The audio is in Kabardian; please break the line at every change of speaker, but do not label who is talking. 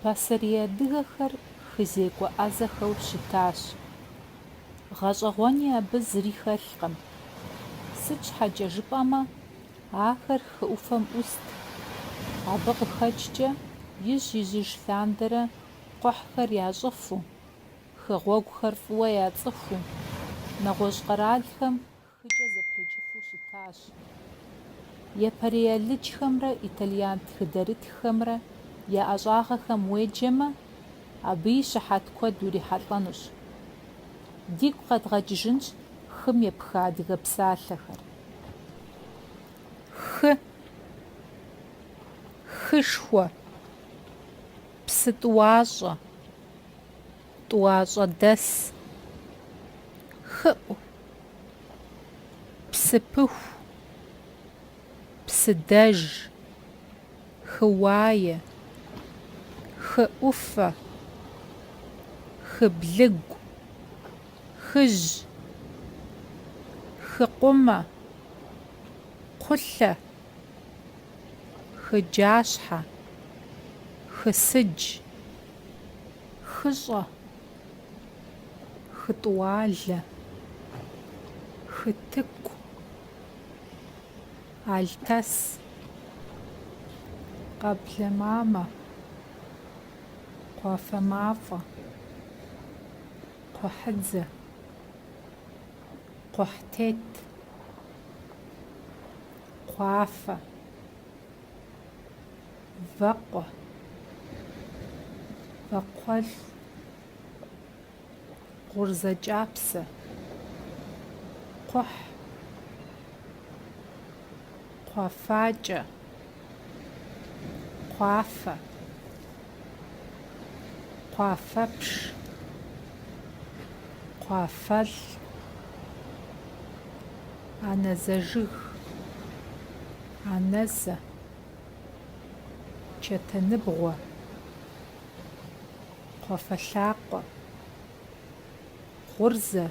Пасэрей адыгэхэр хы зекӏуэ ӏэзэхэу щытащ. Гъэщӏэгъуэни абы зыри хэлъкъым. Сыт щхьэкӏэ жыпӏэмэ, ахэр хы ӏуфэм ӏуст. Абы къыхэкӏкӏэ ижь-ижьыж лъандэрэ кхъухьхэр ящӏыфу, хы гъуэгухэр фӏыуэ яцӏыхуу, нэгъуэщӏ къэралхэм хыкӏэ зэпрыкӏыфу щытащ. Япэрей алыджхэмрэ итальян тхыдэрытххэмрэ я ӏэщӏагъэхэм уеджэмэ, абы и щыхьэт куэд урихьэлӏэнущ. Дигу къэдгъэкӏыжынщ хым епха адыгэ псалъэхэр. Хы, хышхуэ, псы тӏуащӏэ, тӏуащӏэдэс, хыӏу. Псыпыху, псыдэж, хыуае, хы ӏуфэ, хыблыгу, хыжь, хыкъумэ, кхъулъэ, хыджащхьэ, хысыдж, хыщӏэ. Хытӏуалэ, хытыку, алтэс, къаблэмамэ, кхъуафэмафӏэ, кхъухьыдзэ, кхъухьтет, кхъуафэ. Вэкъуэ, вакхъуэлӏ, гъурзэкӏапсэ, кхъухь, кхъуафакӏэ, кхъуафэ, кхъуафэпш, кхъуафэлӏ, анэзэжыг. Анэзэ, чэтэныбгъуэ, кхъуафэлъакъуэ, гъурзэ.